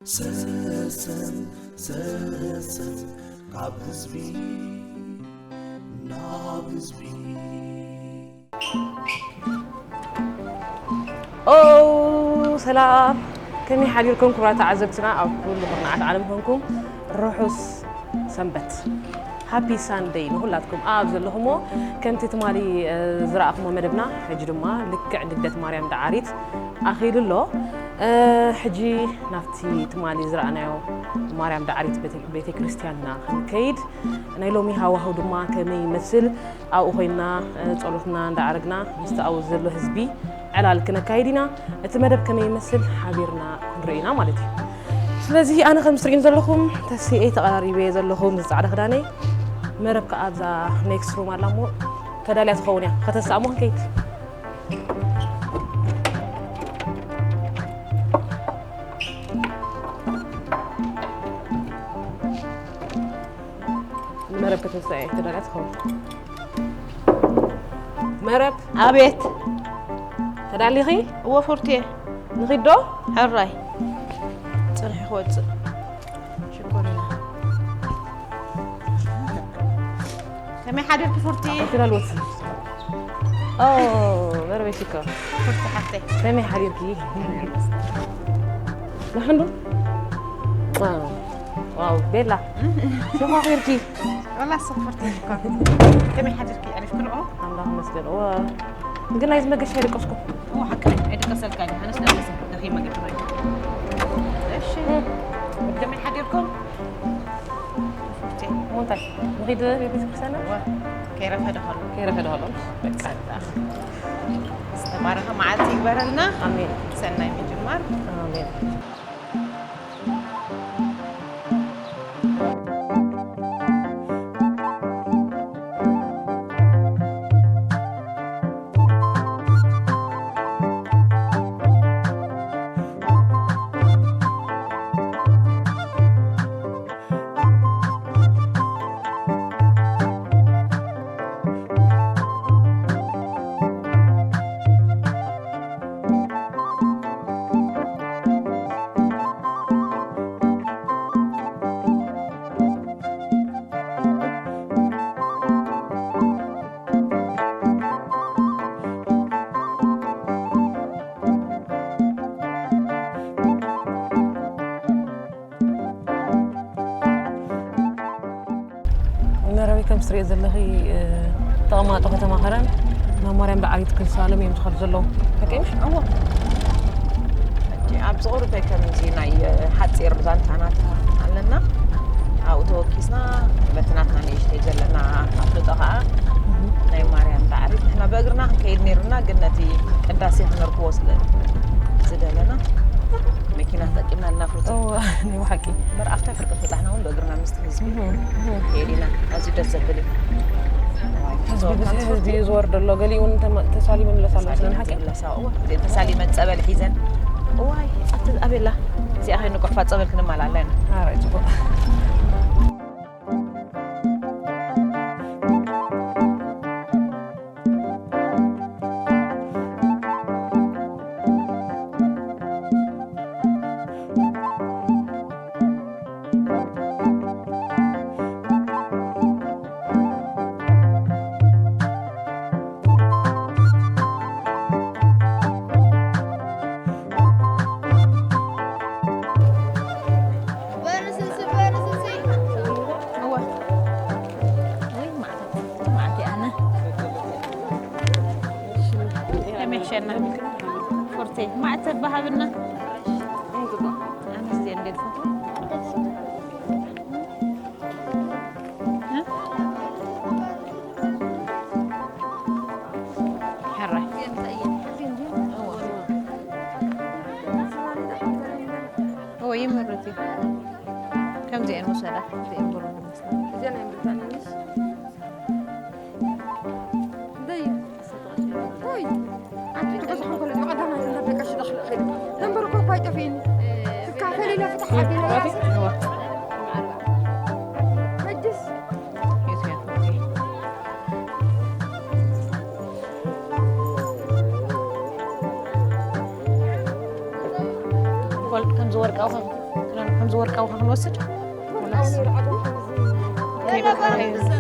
ሰሰን ሰሰን ካብ ህዝቢ ናብ ህዝቢ። ኦ ሰላም፣ ከመይ ሓዲርኩም ክቡራት ተዓዘብትና? ኣብ ኩሉ ኩርናዓት ዓለም ኮንኩም ርሑስ ሰንበት፣ ሃፒ ሳንደይ ንኹላትኩም ኣብ ዘለኹሞ። ከምቲ ትማሊ ዝረኣኹሞ መደብና ሕጂ ድማ ልክዕ ንግደት ማርያም ደዓሪት ኣኺሉ ኣሎ። ሕጂ ናብቲ ትማሊ ዝረኣናዮ ማርያም ደዓሪት ቤተ ክርስቲያን ኢና ክንከይድ። ናይ ሎሚ ሃዋህው ድማ ከመይ ይመስል ኣብኡ ኮይና ጸሎትና እንዳዓረግና ምስቲ ኣብኡ ዘሎ ህዝቢ ዕላል ክነካይድ ኢና። እቲ መደብ ከመይ ይመስል ሓቢርና ክንርኢ ኢና ማለት እዩ። ስለዚ ኣነ ከም ትርእዩን ዘለኹም ተሲኤ ተቐራሪበ ዘለኹ ምስ ጻዕዳ ክዳነይ። መረብ ከኣ ኣብዛ ኔክስት ሩም ኣላ እሞ ተዳልያ ትኸውን እያ። ከተስኣ እሞ ክንከይድ። ንመረብ ከተስኣ እየ ተዳልያ ትኸውን። መረብ ኣቤት። ተዳሊኺ? እወ ፉርቲ እየ። ንኺድ ዶ? ሕራይ ጽንሒ ክወጽእ። ሽኮሪና ከመይ ሓዲርኪ ፉርቲ? ተዳልወት። ኦ መረበይ ሽኮር። ፉርቲ ሓፍተይ ከመይ ሓዲርኪ? ንሕንዱ ዋው ቤላ ሸፋኺርኪ። ወላ ስኽፍርቲ እኮ። ከመይ ሓዲርኪ? ኣሪፍ ክንዑ? ኣምላኽ ይመስገን። እወ። ግን ናይዚ መገሻ ኣይደቀስኩ። እወ፣ ሓቂ ኣይደቀሰልካ። ኣነስ ደቀሰ። ደኺመ ገድፈ። እሺ። ከመይ ሓዲርኩም? ስኽፍርቲ። እሞ እንታይ? ንኺድ ቤተ ክርስቲያን? እወ። ከይረፈደ ከሎ። ከይረፈደ ከሎ። በቃ። ዝተባረኸ መዓልቲ ይግበረልና። ኣሜን። ሰናይ ምጅማር። ኣሜን። መረበይ ከም ትርእዮ ዘለኺ ተቐማጦ ከተማ ከረን ናብ ማርያም ደዓሪት ክሳለም እዮም ዝኸዱ ዘለዉ። ሓቂ ምሽ? እዎ። ሕጂ ኣብ ዝቕርበ ከምዚ ናይ ሓፂር ዛንታናት ኣለና። ኣብኡ ተወኪስና በቲ ናትና ንእሽተይ ዘለና ኣፍልጦ ከዓ ናይ ማርያም ደዓሪት ንሕና ብእግርና ክንከይድ ነይሩና፣ ግን ነቲ ቅዳሴ ክነርክቦ ስለ ዝደለና መኪና ተጠቂምና እናፍርቶ እዎ፣ ናይ ብሓቂ። እምበር ኣብታ ፍርቂ በጻሕና እውን ብእግርና ምስቲ ህዝቢ ከይድ ኢና። ኣዝዩ ደስ ዘብል እዩ። ህዝቢ ብዝሒ ህዝቢ እዩ ዝወርድ ኣሎ። ገሊኡ እውን ተመ-፣ ተሳሊሙ ይምለስ ኣሎ። ስለ ንሓቂ? ይምለሳ፣ እዎ። እዚአን ተሳሊመን ጸበል ሒዘን። እዋይ፣ ኣቲ ኣቤላ፣ እዚኣ ከይንቆሕፋ ጸበል ክንመላላ ኢና። ኣረ፣ ጽቡቕ። እዋ። ወይ ማዕተ፣ ማዕተ ኣነ። ከመይ ይሕሸና? ፎርቴ፣ ማዕተ ባሃብና። ኣነ እዚአን ገድፎ። እ? ሕራይ። እዎ፣ ይምርት እዩ። ከምዚአን ውሰዳ፣ እዚአን ብሩን ይመስላ። እዚአን ኣይምርታን እየሽ። እንደይ፣ ወይ፣ ኣንቲ ትገዝሖ ከሎ፣ ቀዳማይ እንዳ ደቀሽ ደኽል ኺድ። ነምበር እኮ እኮ ኣይጠፍእን። ትካፈል ኢለ ፍትሕ ሓቢለ እዋ። ሕጅስ። ወርቅ ከም ዝወርቃዊ ከም ከምዚ ወርቃዊ ክንወስድ ወላስ ከይበልካ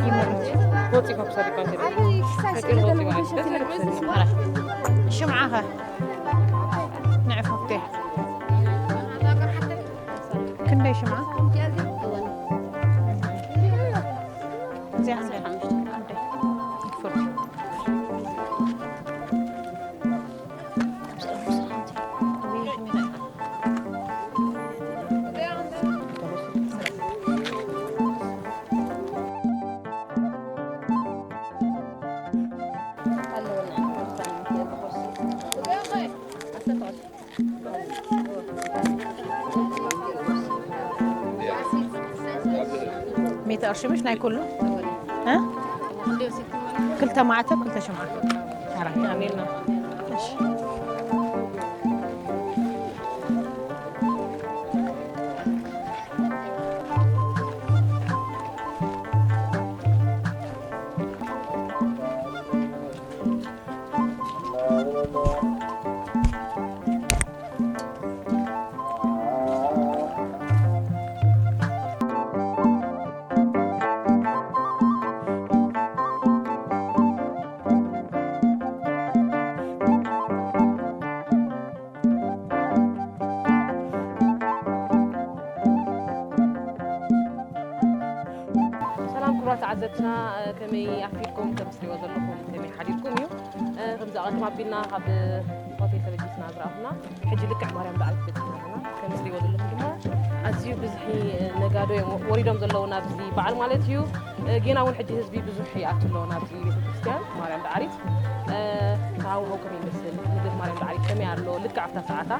ይመርጽ? ወጺእካ ክሳድ እኳ እንተ ደኣ ፈጢሩ ወጺኡ ማለት ደስ ይብል ክሰኒ። ሽምዓኸ? ንዕፈፍቴ። ክንደይ ሽምዓ? እዚኣ ክንደይ? ፍርዲ። ሚእቲ ቅርሺ ምሽ ናይ ኩሉ? እ? ክልተ ማዕተብ፣ ክልተ ሽምዓ። ኣራት ኣሜን ነው። እሺ። ሰላም ክቡራት ተዓዘብትና፣ ከመይ ኣርፊድኩም? ከም ትሪእዎ ዘለኹም ከመይ ሓዲርኩም እዩ? ከምዚ ኣቐድም ኣቢልና ካብ ሆቴል ተበጊስና ዝረኣኹና፣ ሕጂ ልክዕ ማርያም ዳዕሪት በጺሕና ኣለና። ከም ትሪእዎ ዘለኹም ድማ ኣዝዩ ብዝሒ ነጋዶ እዮም ወሪዶም ዘለዉ ናብዚ በዓል ማለት እዩ። ጌና እውን ሕጂ ህዝቢ ብዙሕ ይኣቱ ኣሎ ናብዚ ቤተክርስትያን ማርያም ዳዕሪት። ሃዋህው ከመይ ይመስል? ልደት ማርያም ዳዕሪት ከመይ ኣሎ? ልክዕ ኣብታ ሰዓታ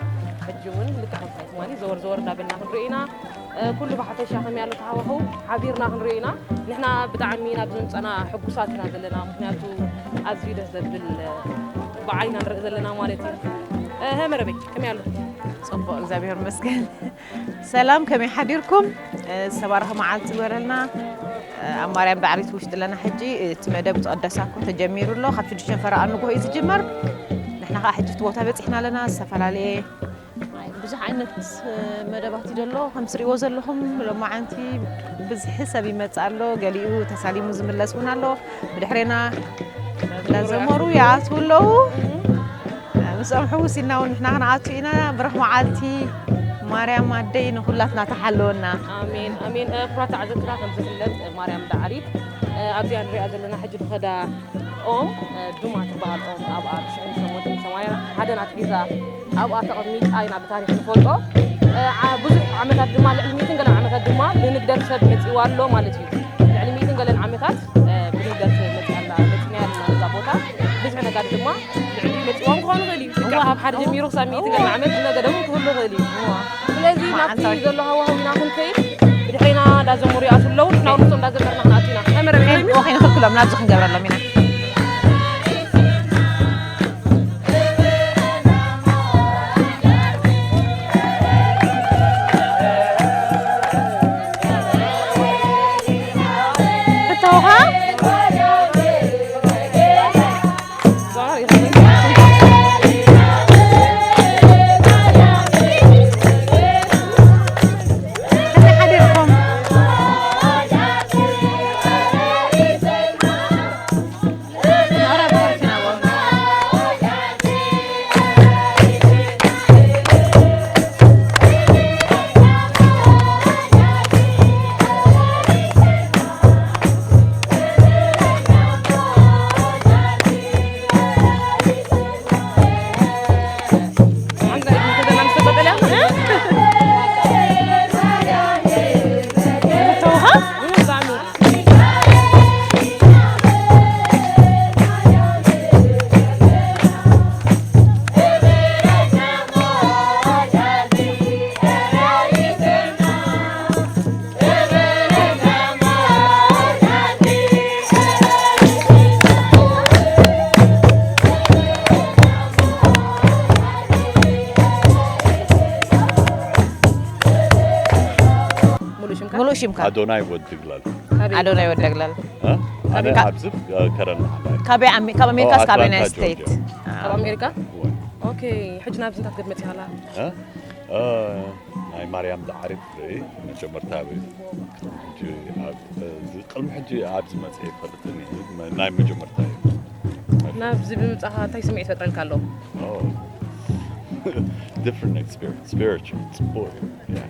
ሕጂ እውን ልክዕ ከምታ ትማሊ ዘወር ዘወር እንዳበልና ክንርኢ ኢና። ኩሉ ብሓፈሻ ከመይ ኣሎ እቲ ሃዋህው ሓቢርና ክንርኢ ኢና። ንሕና ብጣዕሚ ናብዚ ምምጻና ሕጉሳት ኢና ዘለና፣ ምኽንያቱ ኣዝዩ ደስ ዘብል በዓል ኢና ንርኢ ዘለና ማለት እዩ። እህ፣ መረበይ ከመይ ኣሎ? ጽቡቕ፣ እግዚኣብሔር ይመስገን። ሰላም፣ ከመይ ሓዲርኩም? ዝተባረኸ መዓልቲ ይግበረልና። ኣብ ማርያም ዳዕሪት ውሽጢ ኣለና ሕጂ። እቲ መደብ እቲ ቅደሳ እኮ ተጀሚሩ ኣሎ። ካብ ሽዱሽተ ፈረቓ ንግሆ እዩ ዝጅመር። ንሕና ከዓ ሕጂ እቲ ቦታ በጺሕና ኣለና። ዝተፈላለየ ብዙሕ ዓይነት መደባት እዩ ዘሎ። ከም ትሪእዎ ዘለኹም ሎማዓንቲ ብዝሒ ሰብ ይመጽእ ኣሎ። ገሊኡ ተሳሊሙ ዝምለስ እውን ኣሎ። ብድሕሬና እንዳዘመሩ ይኣትዉ ኣለዉ። ምስኦም ሕውስ ኢልና እውን ንሕና ክንኣቱ ኢና። ብሩኽ መዓልቲ። ማርያም ኣደይ ንኹላትና ተሓልወና። ኣሜን፣ ኣሜን። ክቡራት ተዓዘብትና፣ ከም ዝፍለጥ ማርያም ዳዕሪት ኣብዚኣ ንሪኣ ዘለና ሕጂ ንኸዳ ኦም ዱማ ትበሃል ኦም ኣብኣ ብ ሽሕን ሸሞንተን ሰማንያን ሓደን ኣትሒዛ ኣብኣ ተቐሚጣ ኢና ብታሪኽ ንፈልጦ። ዓ-፣ ብዙሕ ዓመታት ድማ፣ ልዕሊ ሚእትን ገለን ዓመታት ድማ ብንግደት ሰብ መጺዋ ኣሎ ማለት እዩ። ልዕሊ ሚእትን ገለን ዓመታት ብንግደት መጺኣ ኣላ፣ መጺና ኣለና እዛ ቦታ። ብዝሒ ነጋዲ ድማ ልዕሊ መጺዎም ክኾኑ ይኽእል እዩ። ካብ ሓደ ጀሚሩ ክሳብ ሚእትን ገለን ዓመት ዝነገደ እውን ክህሉ ይኽእል እዩ። ስለዚ ናብቲ ዘሎ ሃዋህው ኢና ክንከይድ፣ ብድሕሬና እንዳዘመሩ ይኣትዉ ኣለዉ፣ ንሕና እውን ንሶም እንዳዘመርና ክንኣቱ ኢና። ናይ መረብ ኢንተርቪው ከይንኽልክሎም ናብዚ ክንገብረሎም ኢና። ክተውኻ? ሙሉእ ሽምካ? ሙሉእ ሽምካ? ኣዶናይ ወዲ ግላል። ኣዶናይ ወዲ ግላል። እ? ኣነ ካብይ ከ-፣ ኣብዚ፣ እ፣ ከረን ማሕላ። ካበይ ኣሜ-፣ ካብ ኣሜሪካ ኦ፣ እስከ ኣበይ ኣትላንታ ዩናይትድ ስቴትስ? ጆርጅያ። ካብ ኣሜሪካ? እወ። ኦኬ፣ ሕጂ ናብዚ እንታይ ክትገድ መጺኻ ኣላ? እ? እ፣ ናይ ማርያም ዳዕሪት ርኢ መጀመርታ እዩ። ሕጂ ኣብ፣ እዚ ቅድሚ ሕጂ ኣብዚ መጽእ ይፈልጥን እዩ። ናይ መጀመርታ እዩ። ናብዚ ብምጻኻ እንታይ ስምዒት ይፈጥረልካ ኣሎ? Oh. Different experience, spiritual፣ ጽቡቕ እዩ። Yeah.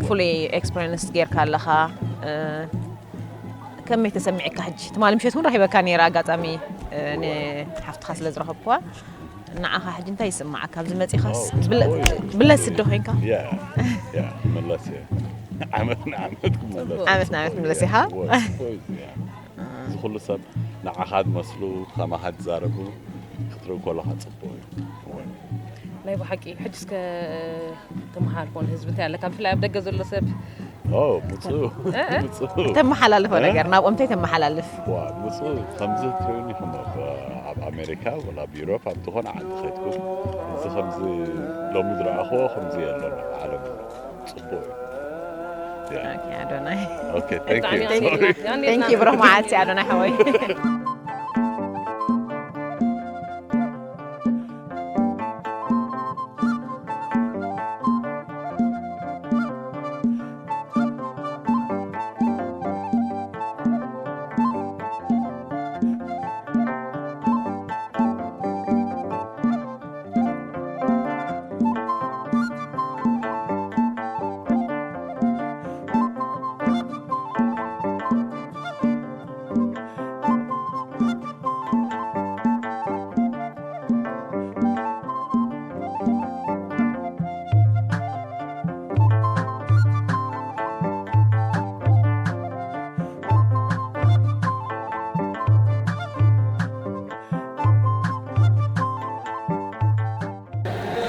ፍሉይ ኤክስፐሪንስ ጌርካ ኣለኻ። እ፣ ከመይ ተሰሚዕካ ሕጂ? ትማሊ ምሸት እውን ረኺበካ ነይረ ኣጋጣሚ፣ እ፣ ንሓፍትኻ ስለ ዝረኸብኩዋ። ንዓኻ ሕጂ እንታይ ይስምዓካ? ኣብዚ መጺኻስ? Oh, ብለ-፣ oh, yeah. ብለስ ዶ ኮይንካ? Yeah, yeah፣ መለስ እየ። ዓመት ንዓመት ክመለስ። ዓመት ንዓመት ምለስ ኢኻ? Yeah, of course፣ yeah። እዚ ኩሉ ሰብ ንዓኻ ዝመስሉ፣ ከማኻ ዝዛረቡ ክትርኢ ከለኻ ጽቡቕ እዩ። እወ። ናይ ብሓቂ፣ ሕጂ እስከ ተመሓላልፎ ንህዝቢ እንታይ ኣለካ? ብፍላይ ኣብ ደገ ዘሎ ሰብ። ኦ፣ ምጹ፣ እ፣ እ። ምጹ። ተመሓላልፎ እ? ነገር፣ ናብኦም እንታይ ተመሓላልፍ? ዋ፣ ምጹ፣ ከምዚ ትርእዩኒ ኢኹም ኣብ፣ ኣብ ኣሜሪካ ወላ ኣብ ዩሮፕ ኣብ ዝኾነ ዓዲ ከድኩም፣ እዚ ከምዚ ሎሚ ዝረኣኽዎ ከምዚ የለን ኣብ ዓለም። ጽቡቕ እዩ። Yeah። ኦኬ፣ ኣዶናይ። ኦኬ፣ thank ብጣዕሚ you። ኣመስግና። Sorry። ያኔ Thank you፣ ብሩኽ መዓልቲ ኣዶናይ ሓወይ።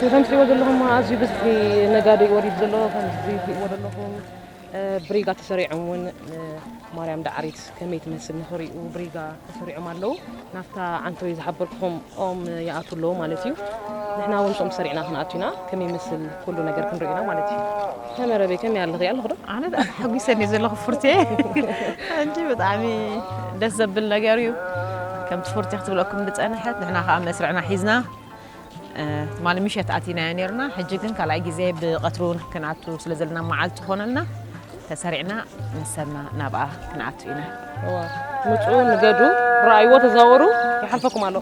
ከምቲ ትሪእዎ ዘለኹም ኣዝዩ ብዝሒ ነጋዶ እዩ ወሪዱ ዘሎ። ከምዚ ትሪእዎ ዘለኹም፣ እ፣ ብሪጋ ተሰሪዖም እውን፣ እ፣ ማርያም ዳዕሪት ከመይ ትመስል ንኽሪኡ ብሪጋ ተሰሪዖም ኣለዉ። ናብታ ዓንተወይ ዝሓበርኩኹም ኦም ይኣትዉ ኣለዉ ማለት እዩ። ንሕና እውን ሶም ሰሪዕና ክንኣቱ ኢና። ከመይ ይመስል ኩሉ ነገር ክንርኢ ኢና ማለት እዩ። ተመረበይ፣ ከመይ ኣለኺ? ኣለኹ ዶ? ኣነ ተሓጒሰ እየ ዘለኹ ፍርቴ። ሕጂ ብጣዕሚ ደስ ዘብል ነገር እዩ። ከምቲ ፍርቴ ክትብለኩም ዝጸንሐት፣ ንሕና ከኣ መስርዕና ሒዝና፣ እ፣ ትማሊ ምሸት ኣቲናዮ ነይርና። ሕጂ ግን ካልኣይ ግዜ ብቐትሩ ክንኣቱ ስለ ዘለና መዓልቲ ኾነልና፣ ተሰሪዕና መሰልና ናብኣ ክንኣቱ ኢና። እዋ፣ ምጹ፣ ንገዱ፣ ረኣይዎ፣ ተዛወሩ፣ ይሓልፈኩም ኣሎ።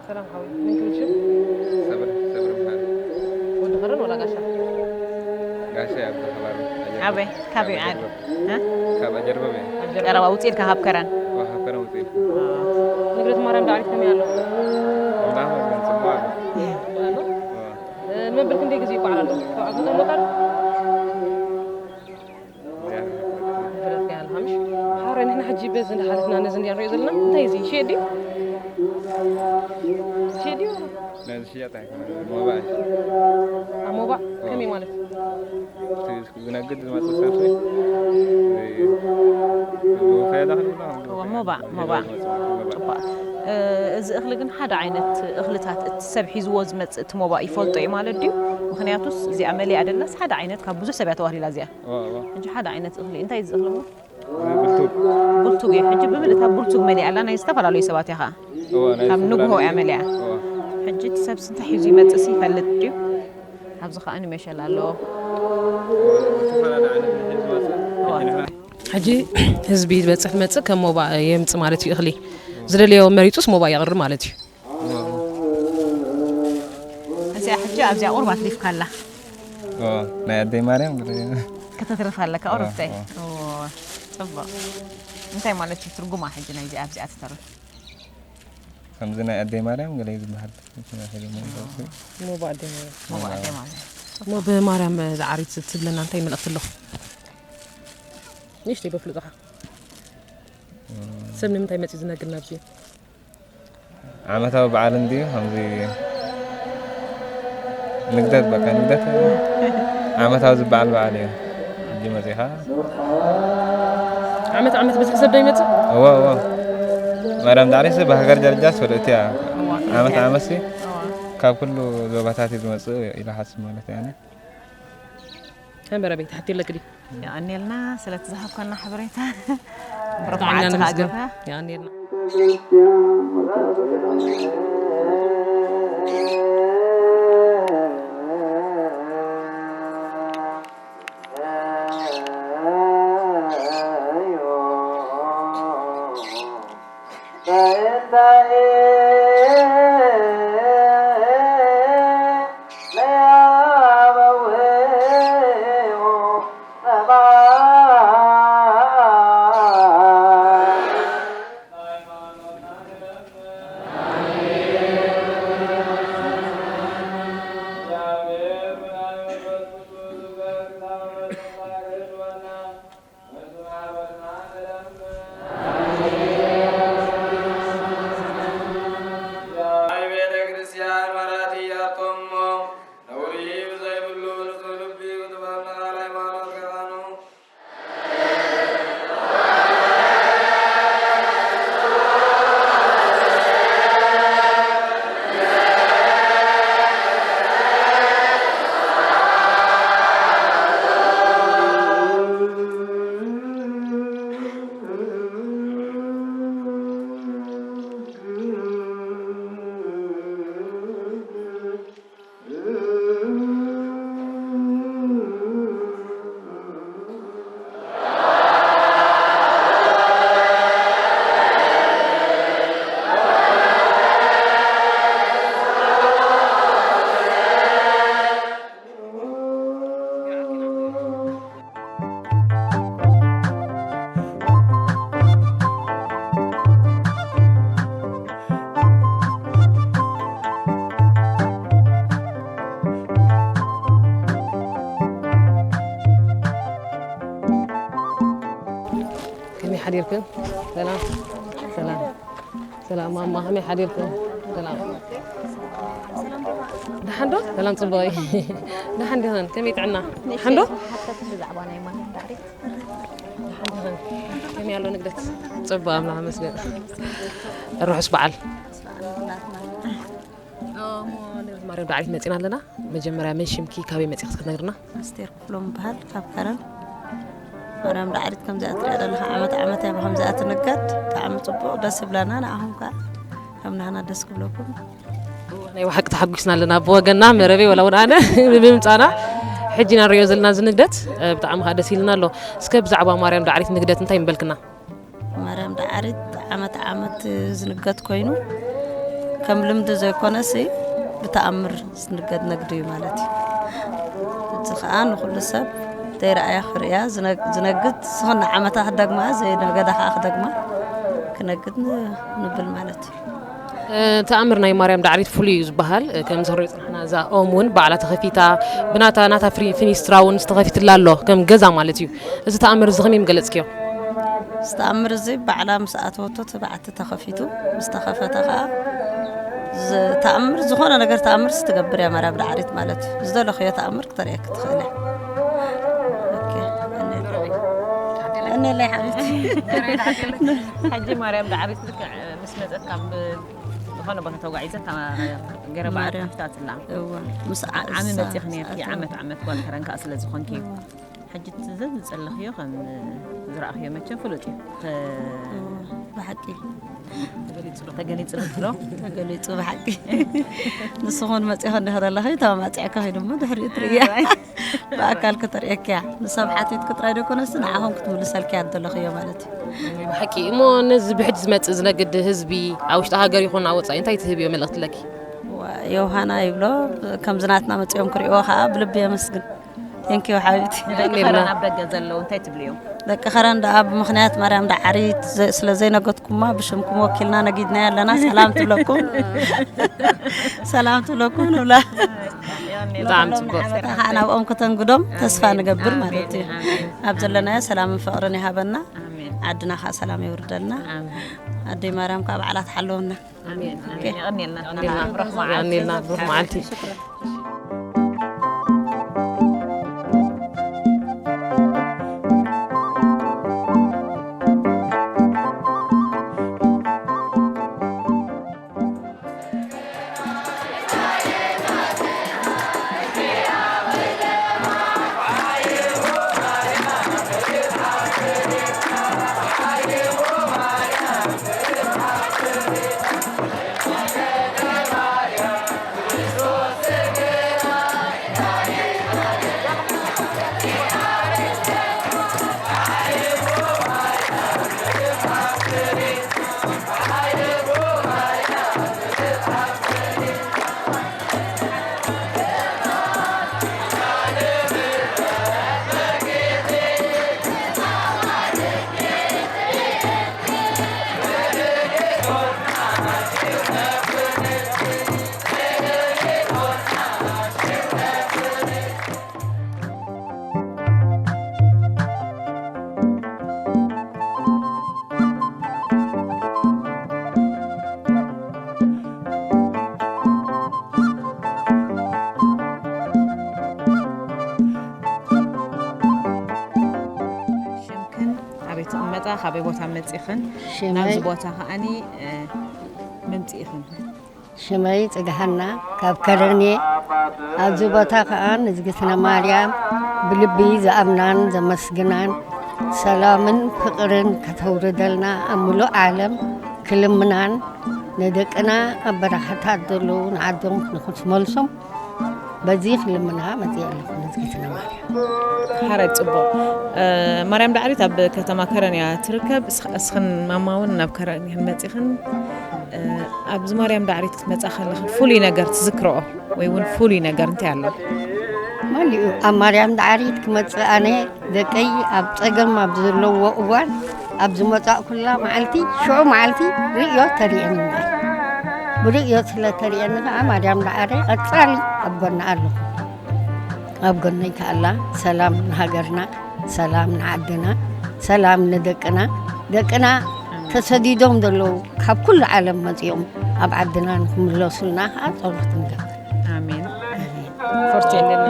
ሰላም ሓወይ፣ መን ክብል ሽም? ሰብሪ፣ ሰብሪ ምዃን። ወዲ ኸረን ወላ ጋሻ? ጋሻ ኣብ ተኸባቢ። ኣበይ? ካበይ ዓዲ? እ? ካብ ኣጀርበብ እየ። ቀረባ ውፅእ ኢልካ ካብ ከረን? ካብ ከረን ውፅእ ኢልካ። ንግደት ማርያም ዳዕሪት ከመይ ኣሎ? ወላሂ ጽቡቕ ኣሎ። ጽቡቕ ኣሎ? እ፣ ንመበል ክንደይ ግዜ ይበዓል ኣሎ? ተባዕቱ ተሞታል? ብረት ከያል ሃምሽ። ሓረ ንሕና ሕጂ በዚ እንዳሓለፍና ነዚ እንዲያ ንሪኦ ዘለና እንታይ እዚ ሽየጥ ድዩ? ሽየጥ ድዩ? ነዚ ሽያጥ ኣይኮነን፣ ሞባእ። ኣብ ሞባእ? ከመይ ማለት? እቲ ዝነግድ ዝመጽእ ሰብ፣ እዚ፣ እዚ ፈያዳ ክንብሎ፣ እዎ፣ ሞባእ፣ ሞባእ። ዝመጽእ ሞባእ። ጽቡቕ። እዚ እኽሊ ግን ሓደ ዓይነት እኽልታት እቲ ሰብ ሒዝዎ ዝመጽእ እቲ ሞባእ ይፈልጦ እዩ ማለት ድዩ? ምኽንያቱስ እዚኣ መሊኣ ደላስ ሓደ ዓይነት ካብ ብዙሕ ሰብ እያ ተዋህሊላ እዚኣ። ሕጂ ሓደ ዓይነት እኽሊ እንታይ እዩ እዚ እኽሊ እሞ? ብልቱግ። ብልቱግ እዩ። ሕጂ ብምልእታ ብልቱግ መሊኣ ኣላ ናይ ዝተፈላለዩ ሰባት እያ ኸዓ። ካብ ንግሆ እያ መሊኣ። ሕጂ እቲ ሰብስ እንታይ ሒዙ ይመጽእስ ይፈልጥ ድዩ? ኣብዚ ኸዓ ንመሸላ ኣለዎ። ሕጂ ህዝቢ ይበጽሕ መጽእ ከም ሞባእ የምጽእ ማለት እዩ እኽሊ። ዝደለዮ መሪጹስ ሞባእ የቕርብ ማለት እዩ። እዚኣ ሕጂ ኣብዚኣ ቁርብ ኣትሪፍካ ኣላ። ናይ ኣደይ ማርያም ከተትርፍ ኣለካ ቁርብተይ። ጽቡቕ። እንታይ ማለት እዩ ትርጉማ ሕጂ ናይዚኣ ኣብዚኣ ትተርፍ? ከምዚ ናይ ኣደይ ማርያም ገለ እዩ ዝበሃል። ሞባእ ኣደይ ማርያም። ሞባእ ኣደይ ማርያም። እሞ ብማርያም ዳዕሪት ትብለና እንታይ መልእኽቲ ኣለኹ? ንእሽተይ በፍልጦኻ። ሰብ ንምንታይ መጺኡ ዝነግር ናብዚ? ዓመታዊ በዓል እንድዩ፣ ከምዚ ንግደት፣ በቃ ንግደት ዓመታዊ ዝበዓል በዓል እዩ። ሕጂ መጺኻ? ዓመት ዓመት ብዙሕ ሰብ ዶ ይመጽእ? እወ፣ እወ። ማርያም ዳዕሪሲ ብሃገር ደረጃ ስፍልጥቲ እያ። ዓመት ዓመትሲ ካብ ኩሉ ዞባታት እዩ ዝመጽእ ኢለ ሓስብ ማለት እያ። ከንበረ ቤት ሓቲ ኣለክ ድዩ? የቐንየልና ስለቲ ዝሃብካና ሓበሬታ። ብሩኽ ጥዕና መዓልቲ ንምስግን። ከኣ። የቐንየልና። ናይ ቤተ ክርስቲያን መራሕቲ ኣቶሞ ነውሪ ዘይብሉ ንጹህ ልቢ ክትበል ሃይማኖት ከማኑ። ከመይ ሓዲርክን? ሰላም። ሰላም። ሰላም ማማ፣ ከመይ ሓዲርክን? ሰላም። ደሓን ዶ? ሰላም ጽቡቕ እዩ። ደሓን ዲኽን? ከመይ ጥዕና? ደሓን ዶ? ሓተት ብዛዕባ ናይ ማርያም ዳዕሪት። ደሓን ዲኽን? ከመይ ኣሎ ንግደት? ጽቡቕ ኣምላኽ ይመስገን። ርሑስ በዓል። ናትና። ኦ፣ እሞ ንብል ማርያም ዳዕሪት መጺና ኣለና። መጀመርያ መን ሽምኪ፣ ካበይ መጺኺ ክትነግርና? ኣስቴር ክፍሎም እበሃል፣ ካብ ከረን። ማርያም ዳዕሪት ከምዚኣ ትሪኣ ዘለኻ ዓመት ዓመት እያ ብኸምዚኣ ትንገድ። ብጣዕሚ ጽቡቕ፣ ደስ ይብለና። ንዓኹም ከኣ ከም ናህና ደስ ክብለኩም። ናይ ብሓቂ ተሓጒስና ኣለና ብወገንና፣ መረበይ ወላ እውን ኣነ ብምምጻና። ሕጂ ኢና ንሪኦ ዘለና እዚ ንግደት፣ እ፣ ብጣዕሚ ከኣ ደስ ኢልና ኣሎ። እስከ ብዛዕባ ማርያም ዳዕሪት ንግደት እንታይ ምበልክና? ማርያም ዳዕሪት ዓመት ዓመት ዝንገት ኮይኑ፣ ከም ልምዲ ዘይኮነሲ ብተኣምር ዝንገድ ነግዲ እዩ ማለት እዩ። እዚ ኸኣ ንኹሉ ሰብ ዘይረኣያ ክርእያ ዝነ-፣ ዝነግድ ዝኾነ ዓመታ ክደግማ፣ ዘይነገዳ ኸኣ ክደግማ ክነግድ ን-፣ ንብል ማለት እዩ። እ፣ ተኣምር ናይ ማርያም ዳዕሪት ፍሉይ እዩ ዝበሃል። እ፣ ከም ዝኽሪኦ ጽናሕና እዛ ኦም እውን ባዕላ ተኸፊታ፣ ብናታ፣ ናታ ፍሪ-፣ ፊኒስትራ እውን ዝተኸፊትላ ኣሎ፣ ከም ገዛ ማለት እዩ። እዚ ተኣምር እዚ ከመይ ምገለጽክዮ? እዚ ተኣምር እዚ ባዕላ ምስ ኣተወቶ እቲ በዓቲ ተኸፊቱ፣ ምስ ተኸፈተ ኸኣ ዝ-፣ ተኣምር፣ ዝኾነ ነገር ተኣምር ትገብር እያ ማርያም ዳዕሪት ማለት እዩ። ዝደለኽዮ ተኣምር ክተርእየኪ ትኽእል እያ። ኦኬ፣ እኔ ነላይ ሓቢብቲ። ሕጂ ማርያም ዳዕሪት ልክዕ ምስ መጸት ካብ ዝኾነ ቦታ ተጓዒዘ እታ ገረ በዓል ማርያም። ሓፍታትና እዋ፣ ምስ ዓ-፣ ዓሚ ሳ-፣ መጺኺ ነርኪ፣ ሳ-፣ ዓመት ዓመት ጓል ከረን ከኣ ስለ ዝኾንኪ። እዋ። ሕጂ እቲ ዘዝጸለኽዮ ከም ዝረኣኽዮ መቸም ፍሉጥ እዩ። ተ-፣ እዋ፣ ብሓቂ። ተገሊጹ ዶ? ተገሊጹ ዶ ትብሎ? ተገሊጹ ብሓቂ። ንስኹን መጺኹ እንዲህ ከለኺ፣ ተማማጺዕካ ኺዱ እሞ ድሕሪኡ ትርእያ። እዋይ። ብኣካል ከተርእየኪ እያ። ንሰብ ሓቲትኪ ጥራይ ዶ ኮነስ ንዓኹም ክትምልሰልኪ እያ ዘለኽዮ ማለት እዩ። ብሓቂ እሞ ነዚ ብሕጂ ዝመጽእ ዝነግድ ህዝቢ ኣብ ውሽጢ ሃገር ይኹን ኣብ ወጻኢ እንታይ ትህብዮ መልእኽቲ ኣለኪ? ዋ፣ ዮሃና ይብሎ፣ ከምዚ ናትና መጺኦም ክርእይዎ ኸኣ ብልቢ የመስግን። Thank you ሓቢብቲ። ደቂ ከረን ኣብ ደገ ዘለዉ እንታይ ትብልዮም? ደቂ ከረን ደኣ ብምኽንያት ማርያም ዳዓሪት ዘ-፣ ስለ ዘይነገድኩማ ብሽምኩም ወኪልና ነጊድናዮ ኣለና። ሰላም ትብለኩም። ሰላም ትብለኩም ንብላ። ብጣዕሚ ንኹሎም ጽቡቕ። ንዓመታ ከዓ ናብኦም ከተንግዶም ተስፋ ኣሜን፣ ንገብር ኣሜን፣ ማለት እዩ። ኣሜን። ኣብ ዘለናዮ ሰላምን ፍቕርን ይሃበና። ኣሜን። ዓድና ከዓ ሰላም የውርደልና። ኣሜን። ኣደይ ማርያም ከዓ ባዕላ ትሓልወና። ኣሜን፣ ኣሜን። ኦኬ። የቐንየልና። የቐንየልና። ብሩኽ መዓልቲ። የቐንየልና። ብሩኽ መዓልቲ። ሽምክን ኣበይ ትቕመጣ? ካበይ ቦታ መጺኽን? ሽመይ ናብዚ ቦታ ከኣኒ፣ እ፣ መምጺእኽን? ሽመይ ጽግሃና ካብ ከረን እየ። ኣብዚ ቦታ ከኣ ንእዝግትነ ማርያም ብልቢ ዝኣምናን ዘመስግናን ሰላምን ፍቕርን ከተውርደልና ኣብ ምሉእ ዓለም ክልምናን ንደቅና ኣብ በረኻታት ዘለዉ ንዓዶም ንኽትመልሶም በዚ ክልምና መጺአ ኣለኹ ንእዝግትነ ማርያም። ሓራይ ጽቡቕ። እ፣ ማርያም ዳዕሪት ኣብ ከተማ ከረን እያ ትርከብ። እስኽ-፣ እስኽን ማማ እውን ናብ ከረን ኢኽን መጺኽን። እ፣ ኣብዚ ማርያም ዳዕሪት ክትመጻ ከለኽን ፍሉይ ነገር ትዝክርኦ ወይ እውን ፍሉይ ነገር እንታይ ኣሎ? መሊኡ ኣብ ማርያም ዳዕሪት ክመጽእ ኣነ ደቀይ ኣብ ጸገም ኣብ ዘለውዎ እዋን ኣብ ዝመጻእኩላ መዓልቲ ሽዑ መዓልቲ ርእዮ ተርእየኒ። ብርእዮ ስለ ተርእየኒ ከኣ ማርያም ዳዕረ ቀጻሊ ኣብ ጎና ኣለኹ። ኣብ ጎነይ ከኣላ ሰላም ንሃገርና፣ ሰላም ንዓድና፣ ሰላም ንደቅና። ደቅና ተሰዲዶም ዘለዉ ካብ ኩሉ ዓለም መጺኦም ኣብ ዓድና ንክምለሱልና ከኣ ጸሎት ንገብር። ኣሜን። ፎርቴ ኣለና።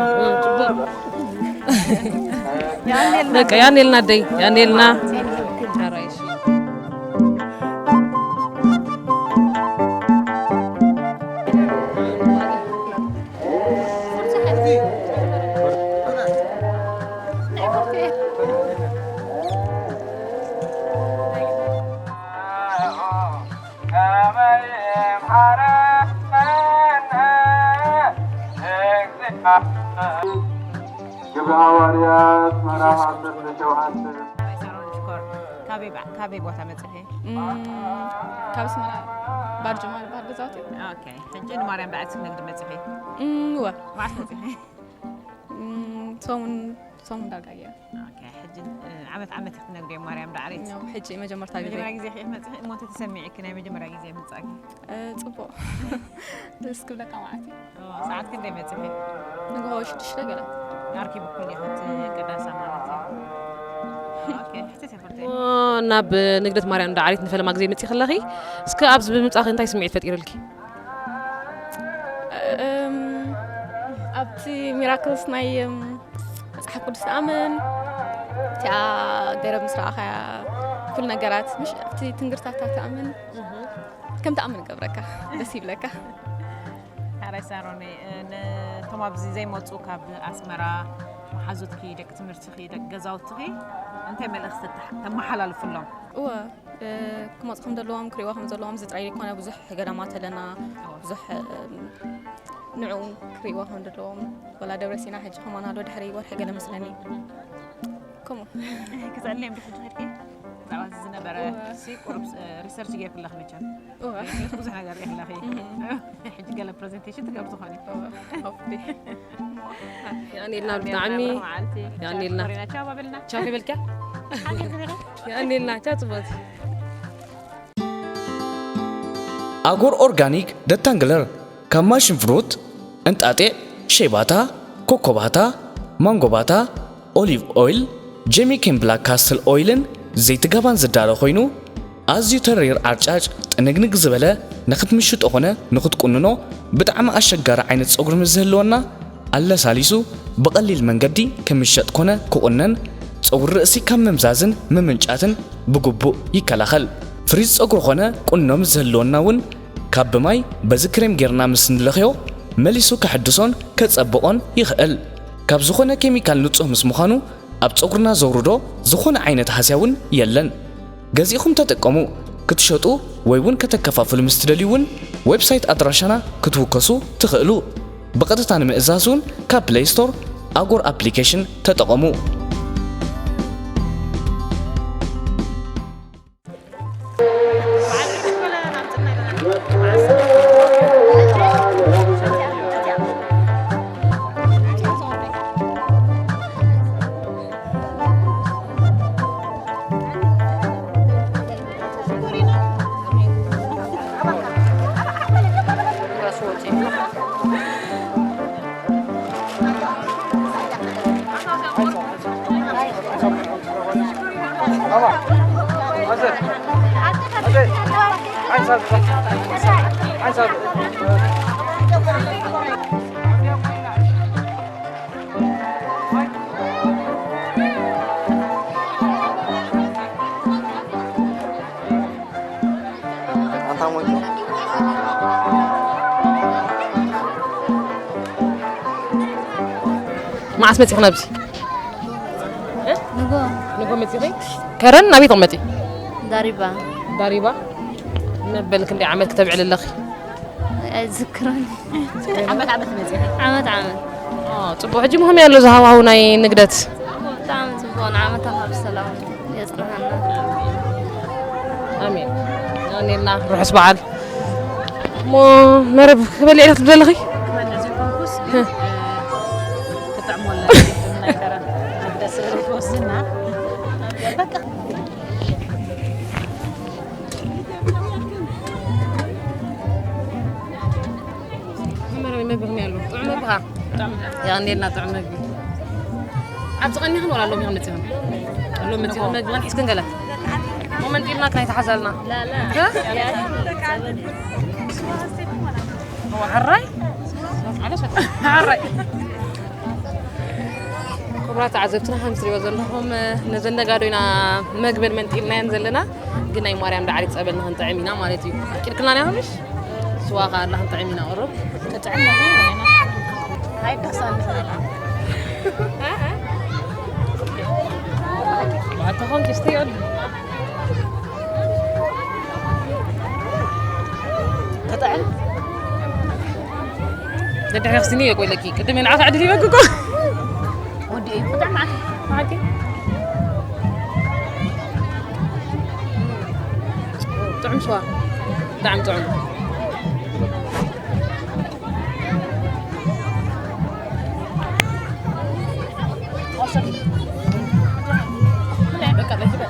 በቃ ያኔልና ደይ፣ ያኔልና። ግብረ ሃዋርያት ምዕራፍ ዓሰርተ ሸውዓተ። ሳሮን ሽኮር፣ ካበይ ባ-፣ ካበይ ቦታ መጺኺ? እም፣ ካብ ኣስመራ ባርጅማ ዝበሃል ገዛውቲ። ኦኬ፣ ሕጂ ንማርያም ዳዕሪት ክትነግዲ መጺኺ? እም፣ እወ። መዓስ መጺኺ? እም፣ ሰሙን፣ ሰሙን ዳርጋ ገይረ። ኦኬ፣ ሕጂ፣ እ፣ ዓመት ዓመት ኢኺ ትነግድዮ ማርያም ዳዕሪት? ያው፣ ሕጂ መጀመርታ ግዜ። መጀመርያ ግዜ ኢኺ መጺኺ? እሞ እንታይ ተሰሚዕኪ ናይ መጀመርያ ግዜ ምጻእኪ? እ፣ ጽቡቕ። ደስ ክብለካ ማለት እዩ። ኦ፣ ሰዓት ክንደይ መጺኺ? ንግሆ ሽዱሽተ ገለ። ኣርኪቡኪ ዲኺ እቲ ቅዳሰ ማለት እዩ? ኦኬ፣ ሕተት የፍርተይ። ኦ፣ ናብ ንግደት ማርያም ዳዕሪት ንፈለማ ግዜ መጺኺ ኣለኺ። እስከ ኣብዚ ብምምጻእኺ እንታይ ስምዒት ፈጢሩልኪ? እም፣ ኣብቲ ሚራክልስ ናይ፣ እም፣ መጽሓፍ ቅዱስ ዝኣምን እቲኣ ገረብ ምስ ረኣኻያ ኩሉ ነገራት፣ ምሽ ኣብቲ ትንግርታታ ትኣምን፣ ከም ትኣምን ይገብረካ፣ ደስ ይብለካ። ሓራይ ሳሮን፣ ነቶም ኣብዚ ዘይመጹ ካብ ኣስመራ መሓዙትኪ፣ ደቂ ትምህርትኺ፣ ደቂ ገዛውትኺ እንታይ መልእኽቲ ተተሓ-፣ ተመሓላልፍሎም? እወ፣ እ፣ ክመጹ ከም ዘለዎም፣ ክሪእዎ ከም ዘለዎም፣ እዚ ጥራይ ዘይኮነ፣ ብዙሕ ገዳማት ኣለና፣ እወ። ብዙሕ፣ እ፣ ንዕኡ ክሪእዎ ከም ዘለዎም፣ ወላ ደብረ ሲና ሕጂ ከማን ኣሎ፣ ድሕሪ ወርሒ ገለ መስለኒ። ከምኡ። ክዘለዮም ድሕሪ ኸድኪ? ብዛዕባ እዚ ዝነበረ እወ። ሲ ቁሩብ፣ እ፣ ሪሰርች ጌርክለኺ መቸም። እወ። ብዙሕ ነገር ሪእኽለኺ። እህ። ሕጂ ገለ ፕረዘንቴሽን ትገብሪ ትኾኒ። እወ። ሆፕ። የቐንየልና ብጣዕሚ። መዓልቲ። የቐንየልና። ቻው፣ ቻው በልና። ቻው ከይበልክያ? የቐንየልና። ቻው ጽቡቕ። ኣጎር ኦርጋኒክ ደታንግለር ካብ ማሽን ፍሩት፣ እንጣጢዕ፣ ሸይባታ፣ ኮኮባታ፣ ማንጎባታ፣ ኦሊቭ ኦይል፣ ጀሚኬን ብላክ ካስትል ኦይልን ዘይቲ ጋባን ዝዳሎ ኮይኑ፣ ኣዝዩ ተሪር ዓርጫጭ ጥንግንግ ዝበለ ንኽትምሽጦ ኾነ ንኽትቁንኖ ብጣዕሚ ኣሸጋሪ ዓይነት ጸጉሪ ምስ ዝህልወና ኣለሳሊሱ ብቐሊል መንገዲ ክምሸጥ ኮነ ክቑነን ጸጉሪ ርእሲ ካብ ምምዛዝን ምምንጫትን ብግቡእ ይከላኸል። ፍሪዝ ጸጉሪ ኾነ ቁኖ ምስ ዝህልወና እውን ካብ ብማይ በዚ ክሬም ጌርና ምስ ንለኽዮ መሊሱ ከሐድሶን ከጸብቖን ይኽእል። ካብ ዝኾነ ኬሚካል ንጹህ ምስ ምዃኑ ኣብ ጸጉርና ዘውርዶ ዝኾነ ዓይነት ሃስያ እውን የለን። ገዚእኹም ተጠቀሙ። ክትሸጡ ወይ እውን ከተከፋፍሉ ምስ ትደልዩ እውን ዌብሳይት ኣድራሻና ክትውከሱ ትኽእሉ። ብቐጥታ ንምእዛዝ እውን ካብ ፕለይ ስቶር ኣጎር ኣፕሊኬሽን ተጠቐሙ። ኣንታ ሞጆ። መዓስ መጺኺ ናብዚ? ንጎ። ንጎ መጺኺ? ከረን ናበይ ትቕመጢ? ዳሪባ። ዳሪባ? መበል ክንደይ ዓመት ክተብዕሊ ኣለኺ? ኣይዝክሮን። ዓመት ዓመት መጺኺ? ዓመት ዓመት። ኦ፣ ጽቡቕ። ሕጂ ምህመይ ኣሎ ዝሃዋሁ ናይ ንግደት? ብጣዕሚ ጽቡቕ። ንዓመታኻ ብሰላም የጽንሓና። ኣሜን። ኣሜንና። ርሑስ በዓል። እሞ መረብ ክበልዕ ኢልክ ትብሊ ኣለኺ? ክበልዕ ዘይኮንኩስ፣ ግን፣ እ። እ፣ ክጥዕሞ ኣለኒ። ናይ ከረን ደስ ዝብል ክወስድና። በቃ። መመረቢ መግቢ ከመይ ኣሎ? ጥዑም መግቢ ኸዓ? ጥዑም። የቐንየልና ጥዑም መግቢ። ኣብዚ ቀኒኽን ዋላ ሎሚ ኢኽን መጺኽን? ሎሚ መጺኽን መግቢ ሒዝክን ገለ? ሞመንት ኢልና ክናይ ተሓዛልና። ላላ። እ? እዋ፣ ሕራይ? ሕራይ። ክቡራት ተዓዘብትና፣ ከም ትሪእዎ ዘለኹም፣ ነዘን ነጋዶ ኢና መግበን መንጢልናየን ዘለና። ግን ናይ ማርያም ዳዕሪት ጸበል ንኽንጥዕም ኢና ማለት እዩ። ኣቂድክልና ናይ ሆምሽ? ስዋ ኸኣ ኣላ ክንጥዕም ኢና፣ ቁሩብ። ክጥዕም ነው ግን፣ ኣይዳሳልፍ። ባዕልትኹም ትስትዮ። ክጥዕም። ደድሕሪ ክስኒ እየ ቆይለኪ። ቅድም ንዓኻ ዕድል ሂበኪ እኮ። ወዲ እዩ። ብጣዕሚ መዓት። መዓት እዩ። ጥዑም ስዋ። ብጣዕሚ ጥዑም። በቃ፣ በቃ።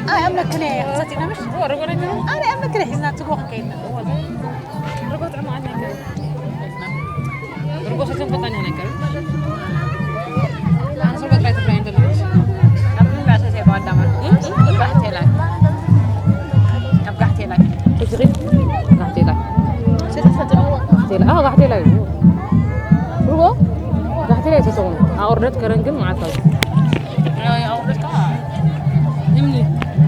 ኣይ፣ ኣብ መኪና እየ፣ ክሰቲ ኢና፣ ምሽ? ኣረ፣ ኣብ መኪና ሒዝና ትጎ ክንከይድ ኢና። ርጎ ሰተን ፈጣን ይሆን ነገር። ኣነ ሰው በቃ ትግራይ እንደለች። ኣብ ምን ባሰ ዘይባዳማ? እ? ኣብ ጋሕቴ ላይ። ኣብ ጋሕቴ ላይ። ከረን ግን መዓልታዊ። ኣይ፣ ኣውርድካ እምኒ።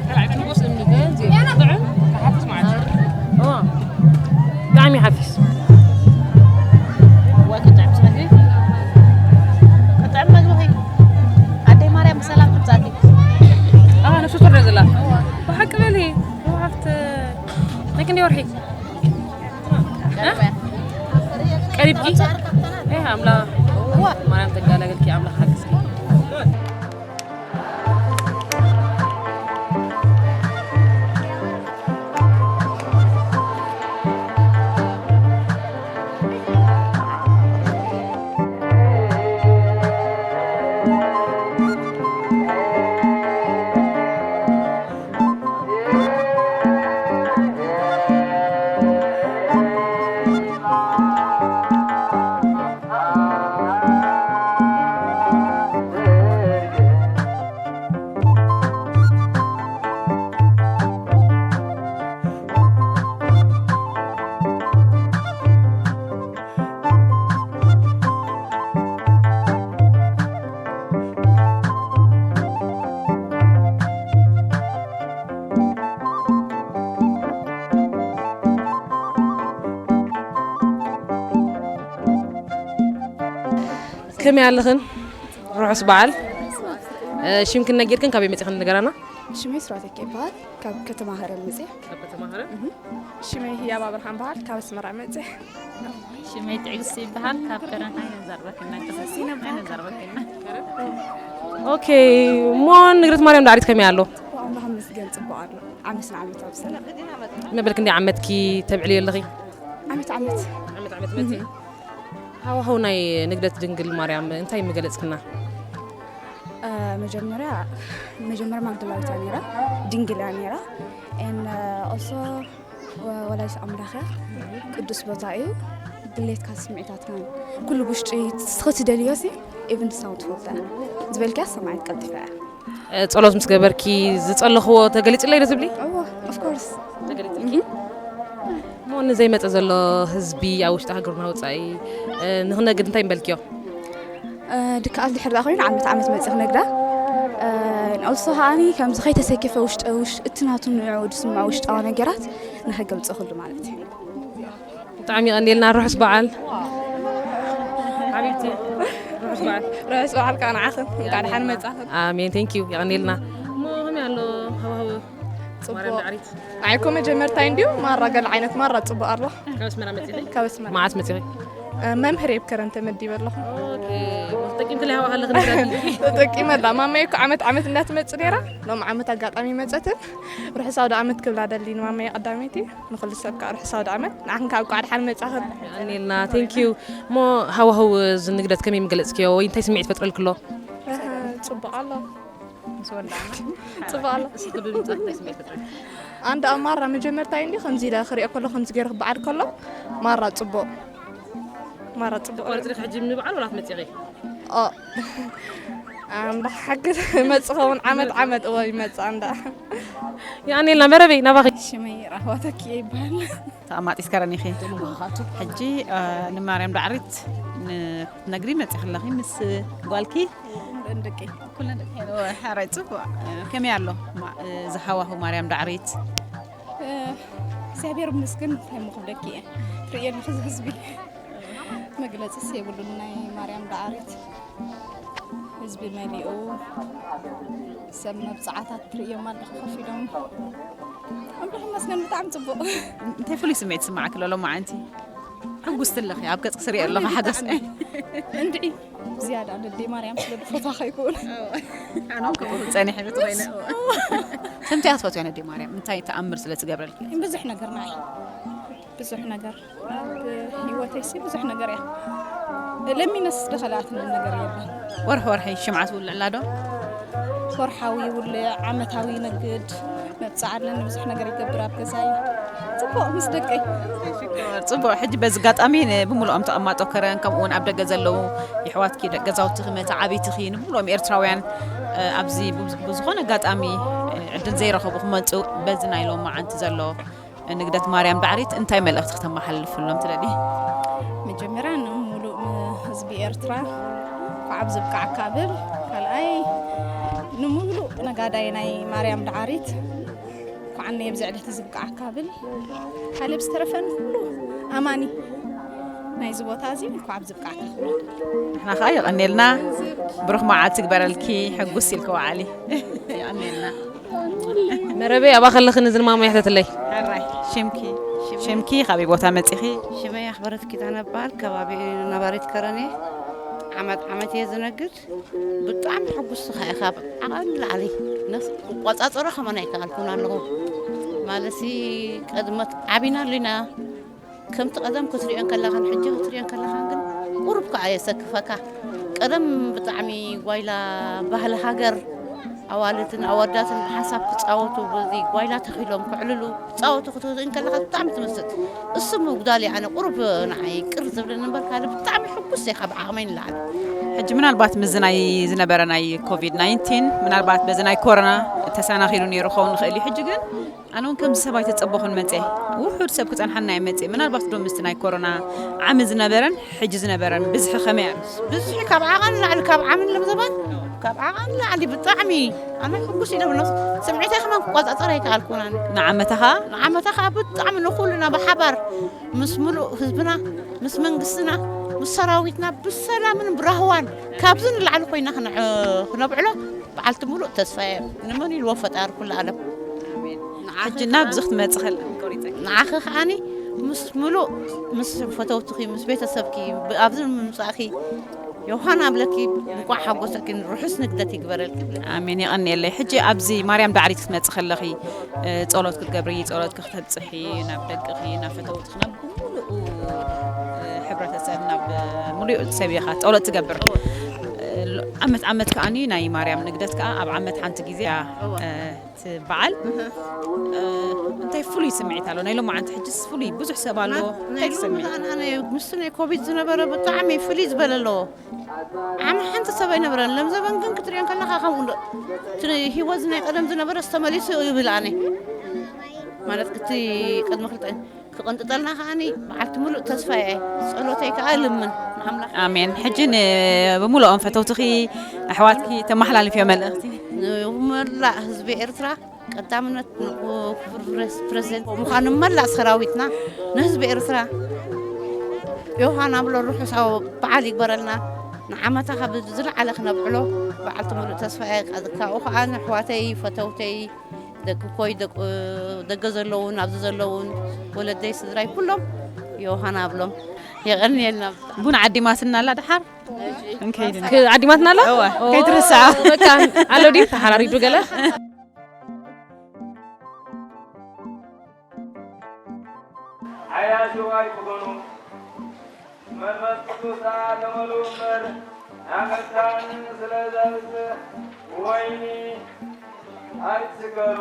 ካልኣይ ትንኮስ እምኒ ግን ዜ-፣ ጥዑም፣ ክሓፍስ ማለት እዩ። እዋ። ብጣዕሚ ይሓፍስ። ወይ ክጥዕም ስነኪ። ክጥዕም መግብኺ። ኣደይ ማርያም ብሰላም ትምጻእኪ። ኣዋ፣ ነፍሲ ጡር ዘላ። ብሓቂ በሊ። ሃፍት ናይ ክንደይ ወርሒ? እ? ቀሪብኪ? እ፣ ኣምላኽ ማርያም ተጋላገልኪ፣ ኣምላኽ ሓግዝኪ። ከመይ ኣለኽን? ርሑስ በዓል። እ፣ ሽምክን ነጊርክን ካበይ መጺኽን ንገራና? ሽመይ ስራተክ ይበሃል። ካብ ከተማ ሃረር መጽየ። ካብ ከተማ ሃረር? እህ። ሽመይ ህያብ ኣብርሃም በሃል። ካብ ኣስመራ መጽየ። ሽመይ ትዕግስቲ ይበሃል። ካብ ከረን ኣይንዛረበክና። ኣይንዛረበክና። ኦኬ፣ እሞ ንግደት ማርያም ዳዕሪት ከመይ ኣሎ? ኣምላኽ ይመስገን ጽቡቕ ኣሎ። ዓመት ንዓመት ኣብ ሰላም። መበል ክንደይ ዓመትኪ ተብዕልዮ ኣለኺ? ዓመት ዓመት። ዓመት ዓመት መጺ? ሃዋህው ናይ ንግደት ድንግል ማርያም እንታይ ምገለጽክና? እ፣ መጀመርያ፣ መጀመርያ ማግደላዊት እያ ነይራ፣ ድንግል እያ ነይራ። And, እ፣ also ወ-፣ ወላዲት ኣምላኽ እያ። ቅዱስ ቦታ እዩ። ድሌትካ ስምዒታትካን ኩሉ ብውሽጢ እስኺ ትደልዮ ሲ፣ even ንሳ እውን ትፈልጦ እያ። ዝበልክያ ሰማዒት ቀልጢፋ እያ። እ፣ ጸሎት ምስ ገበርኪ ዝጸለኽዎ ተገሊጽለይ ዶ ትብሊ? እወ፣ of course። ተገሊጽልኪ? እሞ ንዘይመጸ ዘሎ ህዝቢ ኣብ ውሽጢ ሃገርና ወጻኢ፣ እ፣ ንኽነግድ እንታይ ምበልክዮ? እ፣ ድከኣል ድሕር ደኣ ኮይኑ ዓመት ዓመት መጺእ ክነግዳ። እ፣ also ከኣኒ ከምዚ ከይተሰኪፈ ውሽጠ-፣ ውሽ-፣ እቲ ናቱ ንዕኡ ዝስምዖ ውሽጣዊ ነገራት ንኸገልጾ ኩሉ ማለት እዩ። ብጣዕሚ የቐንየልና። ርሑስ በዓል ሓቢብቲ። ርሑስ በዓል። ርሑስ በዓል ከዓ ንዓኽን። እንኳዕ ደሓን መጻኽን። ኣሜን። Thank you። የቐንየልና። እሞ ከመይ ኣሎ ሃዋህው ጽቡቕ። ማርያም ዳዕሪት? ንዓይ እኮ መጀመርታይ እንድዩ። ማራ ገለ ዓይነት ማራ ጽቡቕ ኣሎ። ካብ ኣስመራ መጺኺ? ካብ ኣስመራ። መዓስ መጺኺ? እ፣ መምህር እየ ኣብ ከረን ተመዲበ ኣለኹ። ኦኬ። ተጠቂምክላ ሃዋህው ኣለኽን? ተጠቂመላ። ማማይ እኮ ዓመት ዓመት እንዳትመጽእ ነይራ። ሎም ዓመት ኣጋጣሚ መጸትን። ርሑስ ኣውደ ዓመት ክብላ ደሊ ንማማይ ቀዳመይቲ። ንኹሉ ሰብ ከዓ ርሑስ ኣውደ ዓመት። ንዓኽን ከዓ እንኳዕ ደሓን መጻኽን። የቐንየልና። Thank you። እሞ ሃዋህው እዚ ንግደት ከመይ ምገለጽክዮ ወይ እንታይ ስምዒት ይፈጥረልኪ ኣሎ? ኣሃ፣ ጽቡቕ ኣሎ። ምስ ወዳእና። ጽቡቕ ኣሎ። እስኺ ብምምጻእ እንታይ ስምዒት ይፈጥረልኪ? ኣንዳ ማራ መጀመርታይ እንዲ ከምዚ ኢለ ክሪኦ ከሎ፣ ከምዚ ገይረ ክበዓል ከሎ፣ ማራ ጽቡቕ። ማራ ጽቡቕ። ተቋሪጽ ዲኺ ሕጂ ንበዓል ወላ ክትመጺ ኢኺ? ኦ። ኣምላኽ ሓግዝ መጽእ ኸውን ዓመት ዓመት እዎ ይመጽእ ኣንዳ። የቐንየልና መረበይ ናባኺ። ሽመይ ራህዋ ተኪኤ ይበሃል። ተቐማጢት ከረን ኢኺ። ሕጂ፣ እ፣ ንማርያም ዳዕሪት ን-፣ ክትነግሪ መጺኺ ኣለኺ ምስ ጓልኪ? ኩለን ደቂ። ኩለን ደቂ። ኦ፣ ሕራይ ጽቡቕ። እ፣ ከመይ ኣሎ ማ-፣ እ፣ ዝሃዋሁ ማርያም ዳዕሪት? እ፣ እግዚኣብሔር ይመስገን፣ እንታይ እሞ ክብለኪ እየ። ትርእየኒ፣ እዚ ህዝቢ መግለጽስ የብሉን ናይ ማርያም ዳዕሪት። ህዝቢ መሊኡ፣ ሰብ መብጽዓታት ትርእዮም ኣለኹ ኮፍ ኢሎም። ኣምላኽ ይመስገን፣ ብጣዕሚ ጽቡቕ። እንታይ ፍሉይ ስምዒት ይስምዓኪ ኣሎ ሎማዓንቲ? ሕጉስቲ ኣለኺ፣ ኣብ ገጽኪ ስሪኦ ኣለኹ ሓጎስ። እንድዒ፣ ዝያዳ ነደይ ማርያም ስለ ድፈትዋ ከይኮን። ኣነ እውን ከምኡ ጸኒሐ ብትኾይነ። ስምቲ እያ ትፈትዋ ነደይ ማርያም፣ እንታይ ተኣምር ስለ ትገብረልኪ? ብዙሕ ነገር ንዓይ፣ ብዙሕ ነገር። ኣብ ህይወተይሲ ብዙሕ ነገር እያ ለሚነስ ዝደኸላትኒ ነገር የለን። ወርሒ ወርሒ ሽምዓ ትውልዕላ ዶ? ወርሓዊ ይውልዕ፣ ዓመታዊ ይነግድ፣ መብጽዓ ኣለኒ፣ ብዙሕ ነገር ይገብር ኣብ ገዛይ። ጽቡቕ ምስ ደቀይ። ጽቡቕ። ሕጂ በዚ ኣጋጣሚ ን-፣ ብምሉኦም ተቐማጦ ከረን፣ ከምኡ እውን ኣብ ደገ ዘለዉ የሕዋትኪ፣ ደቂ ገዛውትኺ፣ መተዓብይትኺ፣ ንብምሉኦም ኤርትራውያን፣ እ፣ ኣብዚ ብዝ-፣ ብዝኾነ ኣጋጣሚ፣ እ፣ ዕድል ዘይረኸቡ ክመጹ በዚ ናይ ሎማዓንቲ ዘሎ ንግደት ማርያም ዳዕሪት እንታይ መልእኽቲ ክተመሓላልፍሎም ትደልዪ? መጀመርያ ንምሉእ ህዝቢ ኤርትራ እንኳዕ ኣብ ዝብቃዕካ ብል። ካልኣይ፣ ንምሉእ ነጋዳይ ናይ ማርያም ዳዕሪት እንኳዕ ነየብዚ ዕለት ዝብቃዕካ ብል። ካልእ ብዝተረፈ ንኩሉ ኣማኒ ናይዚ ቦታ እዚ እንኳዕ ኣብ ዝብቃዕካ ክብል። ንሕና ኸዓ የቐኔልና። ብሩኽ መዓልቲ ግበረልኪ። ሕጉስ ኢልኪ ወዓሊ። የቐኔልና። መረበይ ኣብኣ ከለኺ ንዝንማሙ የሕተትለይ። ሕራይ ሽምኪ? ሽምኪ? ካበይ ቦታ መጺኺ? ሽመይ ኣኽበረት ኪዳነ እበሃል። ከባቢ ነባሪት ከረን እየ። ዓመት ዓመት እየ ዝነግድ። ብጣዕሚ ሕጉስ ኢኻ፣ ኢኻ ዓቐን ንላዕሊ። ነስ ክቆጻጸሮ ከመን ኣይከኣልኩን ኣለኹ። ማለትሲ ቀድመት ዓቢና ኣሊና። ከምቲ ቀደም ክትሪኦ እንከለኻን ሕጂ ክትሪኦ እንከለኻን ግን ቁሩብ ከኣ የሰክፈካ። ቀደም ብጣዕሚ ጓይላ ባህሊ ሃገር ኣዋልድን ኣወዳትን ብሓንሳብ ክጻወቱ፣ በዚ ጓይላ ተኺሎም ክዕልሉ ክጻወቱ ክትርኢ እንከለኻ ብጣዕሚ ትምስጥ። እሱ ምጉዳል እዩ ኣነ ቁሩብ ንዓይ ቅር ዝብለኒ እምበር ካልእ ብጣዕሚ ሕጉስ እየ ካብ ዓቕመይ ንላዕሊ። ሕጂ ምናልባት ምስዚ ናይ ዝነበረ ናይ ኮቪድ ናይንቲን ምናልባት በዚ ናይ ኮሮና ተሰናኺሉ ነይሩ ክኸውን ይኽእል እዩ። ሕጂ ግን ኣነ እውን ከምዚ ሰብ ኣይተጸበኹን መጽየ። ውሑድ ሰብ ክጸንሓና እየ መጽየ። ምናልባት ዶ ምስቲ ናይ ኮሮና ዓሚ ዝነበረን ሕጂ ዝነበረን ብዝሒ ከመይ ኣሎ? ብዝሒ ካብ ዓቐን ንላዕሊ፣ ካብ ዓምን ሎም ዘበን ካብ ዓቐን ንላዕሊ ብጣዕሚ ኣነ ሕጉስ ኢለ ብነብስ ስምዒተይ ከማን ክቆጻጸር ኣይከኣልኩን ኣነ። ንዓመታ ኸኣ? ንዓመታ ኸኣ ብጣዕሚ ንኹልና ብሓባር ምስ ምሉእ ህዝብና፣ ምስ መንግስትና፣ ምስ ሰራዊትና ብሰላምን ብራህዋን ካብዚ ንላዕሊ ኮይና ክነዕ-፣ ክነብዕሎ በዓልቲ ምሉእ ተስፋ እየ። ንመን ኢልዎ ፈጣሪ ኩሉ ዓለም። ኣሜን። ንዓኺ ሕጂ ከኣ ናብዚ ክትመጺ ከለኺ ቆሪጸኪ? ንዓኺ ከኣኒ ምስ ምሉእ፣ ምስ ፈተውትኺ፣ ምስ ቤተሰብኪ፣ ብ-፣ ኣብዚ ምምጻእኪ ዮሃና ኣብለኪ፣ እንቋዕ ሓጎሰኪ፣ ርሑስ ንግደት ይግበረልኪ። ኣሜን፣ የቐንየለይ። ሕጂ ኣብዚ ማርያም ዳዕሪት ክትመጺ ከለኺ፣ እ፣ ጸሎት ክትገብሪ፣ ጸሎት ክተብጽሒ፣ ናብ ደቅኺ፣ ናብ ፈተውትኺ፣ ናብ ብምሉኡ፣ እ፣ ሕብረተሰብ፣ ናብ፣ እ፣ ምሉእ ሰብ ኢኻ ጸሎት ትገብር። እ፣ ዓመት ዓመት ከኣኒ ናይ ማርያም ንግደት ከኣ ኣብ ዓመት ሓንቲ ግዜ እያ፣ እወ። እ፣ ትበዓል። እህ። እ፣ እንታይ ፍሉይ ስምዒት ኣሎ? ናይ ሎማዓንቲ ሕጅስ ፍሉይ ብዙሕ ሰብ ኣሎ። ና-፣ እንታይ ናይ ሎሚ ትስምዒ? ኣነ፣ ኣነ ምስቲ ናይ ኮቪድ ዝነበረ ብጣዕሚ ፍልይ ዝበለ ኣለዎ። ዓሚ ሓንቲ ሰብ ኣይነበረን። ሎም ዘበን ግን ክትሪኦ ከለኻ ከምኡ እንዶ-፣ እቲ ህይወት ናይ ቀደም ዝነበረስ ተመሊሱ ይብል ኣነ። ማለት እቲ ቅድሚ ክልተ ክቕንጥጠልና ከኣኒ በዓልቲ ምሉእ ተስፋ እየ። ጸሎተይ ከኣ ልምን ንኣምላኽ። ኣሜን። ሕጂ ን-፣ ብምሉኦም ፈተውትኺ ኣሕዋትኪ ተመሓላልፍዮ መልእኽቲ? ንመላእ ህዝቢ ኤርትራ ቀዳምነት ንክቡር ፕሬስ-፣ ፕሬዝደንት ምዃኑ መላእ ሰራዊትና፣ ንህዝቢ ኤርትራ ዮሃና ብሎ ርሑስ በዓል ይግበረልና። ንዓመታ ካብ ዝለዓለ ክነብዕሎ በዓልቲ ምሉእ ተስፋ እየ። ካብኡ ከኣ ንኣሕዋተይ፣ ፈተውተይ፣ ደቂ ኮይ፣ ደቂ ደገ ዘለውን ኣብዚ ዘለውን ወለደይ ስድራይ ኩሎም ዮሃና ብሎም። የቐንየልና። ቡን ዓዲማትና ኣላ ደሓር? እንከይድ። ክ-፣ ዓዲማትና ኣላ? እወ፣ ኦ፣ ከይትርስዓ። በቃ ኣሎ ድዩ ተሓራሪዱ ገለ? ሓያሽዋይ ክኾኑ መንፈስ ቅዱስ ተኣለመሉ እምበር፣ ኣመታን ስለ ዘብዝሕ ወይኒ ኣይትስከሩ።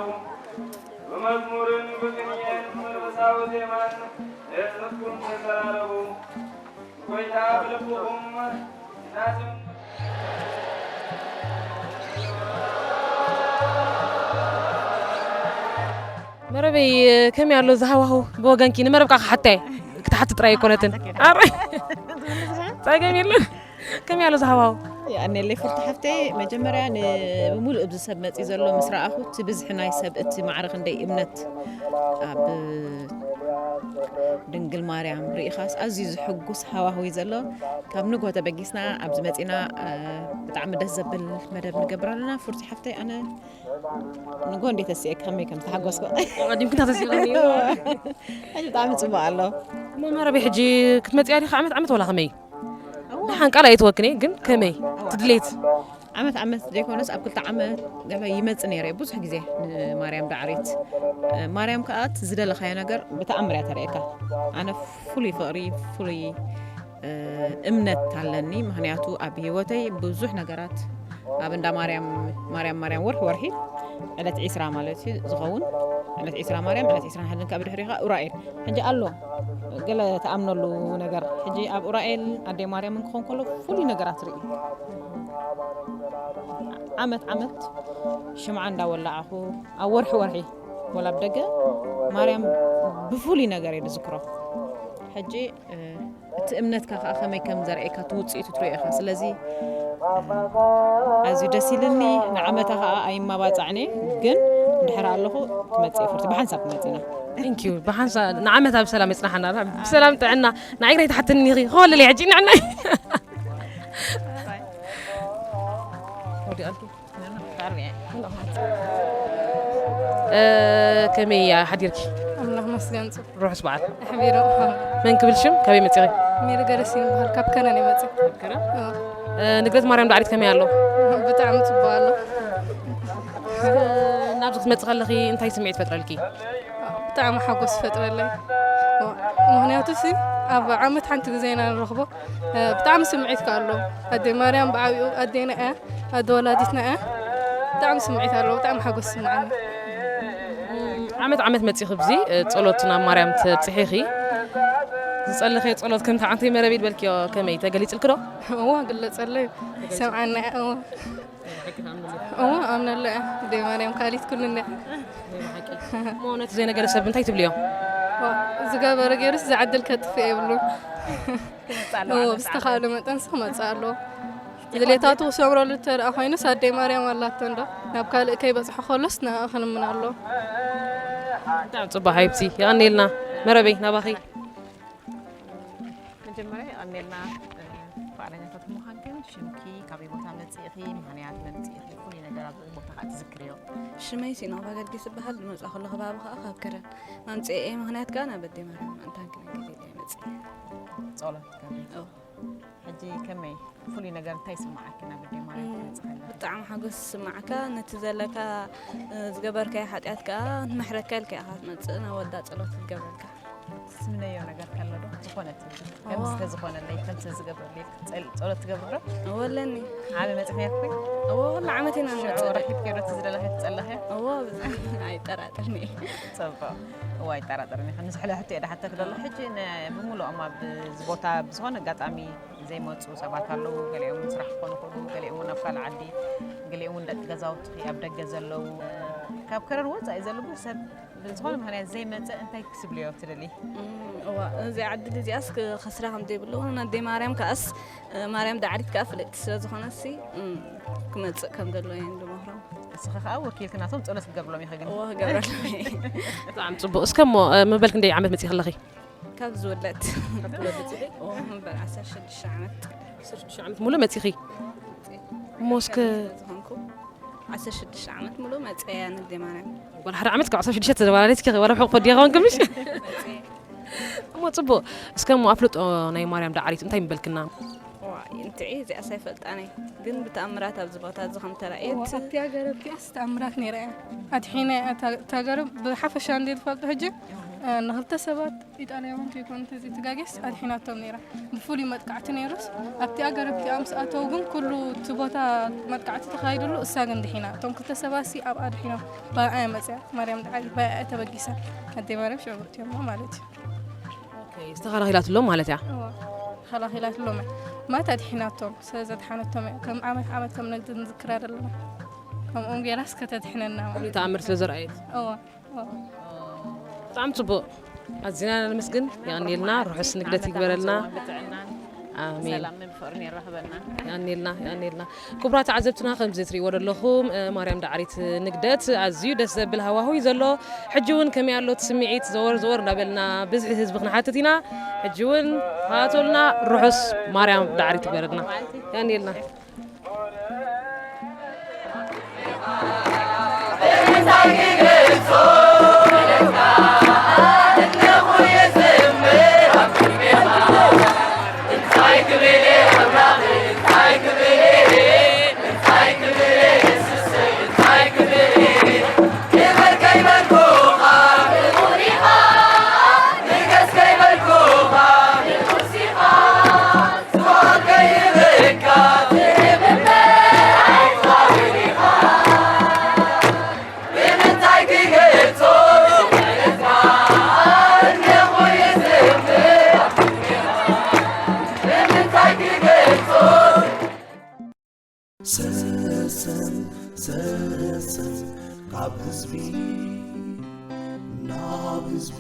ብመዝሙርን ብቅኔን መንፈሳዊ ዜማን ንእዝንትኩም ተዘራረቡ። ጎይታ ብልብኹም እናዘመረ መረበይ፣ ከመይ ኣሎ ዝሃዋሁ ብወገንኪ? ንመረብ ከዓ ክሓታ እየ። ክትሓቲ ጥራይ ኣይኮነትን። ኣረ፣ ጸገም የለን። ከመይ ኣሎ ዝሃዋሁ? የቐንየለይ ፍርቲ ሓፍተይ፣ መጀመርያ ን-፣ ብምሉእ ኣብዚ ሰብ መጺኡ ዘሎ ምስ ረኣኹ፣ እቲ ብዝሒ ናይ ሰብ፣ እቲ ማዕረ ክንደይ እምነት ኣብ ድንግል ማርያም ርኢኻስ ኣዝዩ ዝሕጉስ ሃዋህው እዩ ዘሎ። ካብ ንግሆ ተበጊስና ኣብዚ መጺና፣ እ፣ ብጣዕሚ ደስ ዘብል መደብ ንገብር ኣለና። ፍርቲ ሓፍተይ፣ ኣነ ንግሆ እንዴ ተሲኤ ከመይ ከም ዝተሓጎስኩ። ኣቐዲምኪ ተሲእክኒ። ሕጂ ብጣዕሚ ጽቡቕ ኣሎ። እሞ መረበይ፣ ሕጂ ክትመጽያ ዲኺ ዓመት ዓመት ዋላ ከመይ? እዋ። ደሓን ቃል ኣይትወክኒ፣ ግን ከመይ? እዋ። ትድሌት? ዓመት ዓመት ዘይኮነስ ኣብ ክልተ ዓመት ገለ ይመጽእ ነይረ ብዙሕ ግዜ ንማርያም ዳዕሪት። ማርያም ከኣ እቲ ዝደለኻዮ ነገር ብተኣምር እያ ተርእየካ። ኣነ ፍሉይ ፍቕሪ፣ ፍሉይ፣ እ፣ እምነት ኣለኒ። ምኽንያቱ ኣብ ህይወተይ ብዙሕ ነገራት ኣብ እንዳ ማርያም፣ ማርያም፣ ማርያም ወርሒ ወርሒ ዕለት ዒስራ ማለት እዩ ዝኸውን። ዕለት ዒስራ ማርያም፣ ዕለት ዒስራ ሓደን ካብ ድሕሪኻ ኡራኤል። ሕጂ ኣሎ ገለ ተኣምነሉ ነገር። ሕጂ ኣብ ኡራኤል ኣደይ ማርያምን ክኾን ከሎ ፍሉይ ነገራት ርኢ። ዓመት ዓመት ሽምዓ እንዳወላዕኹ ኣብ ወርሒ ወርሒ ወላ ኣብ ደገ ማርያም ብፍሉይ ነገር እየ ዝዝክሮ። ሕጂ፣ እ፣ እቲ እምነትካ ከኣ ከመይ ከም ዘርእየካ እቲ ውጽኢቱ ትሪኦ ኢኻ። ስለዚ ኣዝዩ ደስ ኢልኒ። ንዓመታ ከዓ ኣይመባፃዕን እየ፣ ግን እንድሕር ኣለኹ ክመፅእ እየ። ፍርቲ ብሓንሳብ ክመፅእ ኢና። Thank you። ብሓንሳ ንዓመታ ብሰላም የፅናሓና። ብሰላም ጥዕና። ንዓይ ግናይ ትሓትኒ ኢኺ። ክኸልል እየ ሕጂ ንዕናይ። ወዲቓልኪ። እ፣ ከመይ እያ ሓዲርኪ? ኣምላኽ መስገን ጽቡቅ ርሑስ በዓል። ኣሕቢሩ። መን ክብል ሽም? ካበይ መፂኺ? ሜሪ ገረሲን ይበሃል። ካብ ከነን ይመጽእ። ንግደት ማርያም ዳዕሪት ከመይ ኣሎ? ብጣዕሚ ጽቡቅ ኣሎ። ናብዚ ክትመፂ ከለኺ እንታይ ስምዒት ፈጥረልኪ? ብጣዕሚ ሓጎስ ይፈጥረለይ። ምክንያቱ ሲ ኣብ ዓመት ሓንቲ ግዜ ኢና ንረኽቦ። ብጣዕሚ ስምዒት ከ ኣሎ። ኣደ ማርያም ብዓብኡ ኣዴና እያ፣ ኣደ ወላዲትና እያ። ብጣዕሚ ስምዒት ኣሎ። ብጣዕሚ ሓጎስ ይስምዓኒ። ዓመት ዓመት መፂኺ ብዚ ጸሎት ናብ ማርያም ተብፅሒ ኢኺ። ዝጸለኸ ጸሎት ከምቲ ዓንተይ መረብ ይበልክዮ ከመይ ተገሊፅልኪ ዶ? እዋ ግለጸለይ ሰምዓና እያ። እዋ እዋ ኣምነላ እያ። ኣደ ማርያም ካሊት ኩሉ እንዳ እሞ ነቲ ዘይነገረ ሰብ እንታይ ትብልዮ? ዝገበረ ገይሩስ ዝዓድል ከጥፍእ የብሉን። እዎ ብዝተኻእለ መጠን ስ ክመፅእ ኣለዎ። ድሌታቱ ክሰምረሉ ተደኣ ኮይኑስ ኣደይ ማርያም ኣላቶ እንዶ ናብ ካልእ ከይበፅሖ ከሎስ ንኣ ክንምን ኣለዎ። ብጣዕሚ ፅቡቅ ሓቢብቲ የቐንየልና። መረበይ ናባኺ። መጀመርያ የቐንየልና። ፍቃደኛታት ምዃንክን ሽምኪ ካበይ ቦታ መፅእኺ ምክንያት መምፅእኺ ፍሉይ ነገር ኣብዚ ቦታ ከዓ ትዝክርዮ? ሽመይ ሲኖ ኣባገርጊስ ዝበሃል ዝመፅኣ ከሎ ከባቢ ከዓ ካብ ከረን መምፅኤ ምክንያት ከዓ ናብ ኣደይ ማርያም ምእንታን ክነግር ኢለ እየ መፅእ። ጸሎት ትገብሪ። ሕጂ ከመይ ፍሉይ ነገር እንታይ ይስምዓኪ ናብ ኣደይ ማርያም ክትመፂ ከለኺ? ብጣዕሚ ሓጎስ ዝስምዓካ ነቲ ዘለካ ዝገበርካዮ ሓጢኣት ከዓ ንመሕረካ ኢልካ ኢኻ ትመፅእ ናብ ወዳ ጸሎት ዝገብረልካ። ትስምነዮ ነገር ከሎ ዶ ዝኾነት ከምዚ ተዝኾነለይ ከምዚ ዝገብረለይ ጸሎት ትገብሪ ዶ? ወለኒ። ዓመ መፅእ ነርኩ? እዎ ኩሉ ዓመት ኢና ንመፅእ። ረኪብኪ ዶ ትዝደለኺ ትፀለኺ? እዎ ኣይጠራጠርኒ። ፅቡቅ። እዋ ኣይጠራጠርን ኢኻ። ንዝሕለ ሕቶ እየ ድሓተክ ዘሎ። ሕጂ ን- ብምሉኦም ኣብዚ ቦታ ብዝኾነ ኣጋጣሚ ዘይመፁ ሰባት ኣለዉ። ገሊኦም ስራሕ ክኾኑ ይኽእሉ፣ ገሊኦም እውን ኣብ ካልእ ዓዲ፣ ገሊኦም እውን ደቂ ገዛውቲ ኣብ ደገ ዘለዉ። ካብ ከረን ወፃኢ ዘሎ ሰብ ብዝኾነ ምክንያት ዘይመፀ እንታይ ክትብልዮ ትደሊ? እዋ እዚ ዓድል እዚኣስ ከስራ ከም ዘይብሉ ኣደይ ማርያም ከኣስ ማርያም ዳዕሪት ከኣ ፍልጥቲ ስለ ዝኾነሲ ክመፅእ ከም ዘለዎ እየ ዝመኽሮም። እስኺ ከዓ ወኪልኪ ናቶም ፀሎት ክገብርሎም ኢኺ ግን። እዎ ክገብረሎም እየ። ብጣዕሚ ፅቡቅ። እስከ እሞ መበል ክንደይ ዓመት መፂእ ከለኺ? ካብ ዝውለድ እዎ መበል ዓሰርተ ሽዱሽተ ዓመት። ዓሰርተ ሽዱሽተ ዓመት ሙሉእ መፂኺ? እሞ እስከ ዝኾንኩ ዓሰርተ ሽዱሽተ ዓመት ሙሉእ መፀያ ንኣደይ ማርያም። ጓል ሓደ ዓመት ካብ ዓሰርተ ሽዱሽተ ተዘባላሊትኪ ወላ ሕቆ ዲኻ ኾንክምሽ? እሞ ፅቡቅ። እስከ እሞ ኣፍልጦ ናይ ማርያም ዳዕሪት እንታይ ምበልክና? ዋይ እንትዒ እዚኣስ ኣይፈልጣን እየ ግን ብተኣምራት ኣብዚ ቦታ እዚ ከም ተራእየት ኣብቲ ሃገር ኣብቲኣስ ተኣምራት ነይራ እያ። ኣድሒና እያ እታ ገረብ ብሓፈሻ እንደ ዝፈልጦ ሕጂ ንክልተ ሰባት ኢጣልያውን ከይኮኑ እንተዘይተጋግየስ ኣድሒናቶም ነይራ። ብፍሉይ መጥቃዕቲ ነይሩስ ኣብቲኣ ገረብ እቲኣ ምስ ኣተው ግን ኩሉ እቲ ቦታ መጥቃዕቲ ተኻይድሉ እሳ ግን ድሒና። እቶም ክልተ ሰባት ሲ ኣብኣ ድሒኖም ብኣያ መፅያ ማርያም ዳዕሪት ብኣያ ተበጊሳ ኣደይ ማርያም ሽዑ ኣእትዮማ ማለት እዩ። ዝተኸላኺላትሎም ማለት እያ። ተኸላኺላትሎም እያ ማለት ኣድሒናቶም ስለ ዘድሓነቶም እያ። ከም ዓመት ዓመት ከም ነግዲ ንዝክራ ዘለና ከምኦም ጌራስ ከተድሕነና ማለት ተኣምር ስለ ዘርኣየት እዋ ብጣዕሚ ፅቡቅ። ኣዚና ነመስግን። የቀንየልና። ርሑስ ንግደት ይግበረልና። ኣሜን። ሰላም ብፍቅርን የራኽበና። የቀንየልና፣ የቀንየልና። ክቡራት ተዓዘብትና ከምዚ ትሪእዎ ዘለኹም ማርያም ዳዕሪት ንግደት ኣዝዩ ደስ ዘብል ሃዋሁ እዩ ዘሎ። ሕጂ እውን ከመይ ኣሎ እቲ ስምዒት? ዘወር ዘወር እንዳበልና ብዝሒ ህዝቢ ክንሓትት ኢና። ሕጂ እውን ተኸታተሉና። ርሑስ ማርያም ዳዕሪት ይግበረልና። የቀንየልና። ሰሰን ሰሰን ካብ ህዝቢ ናብ ህዝቢ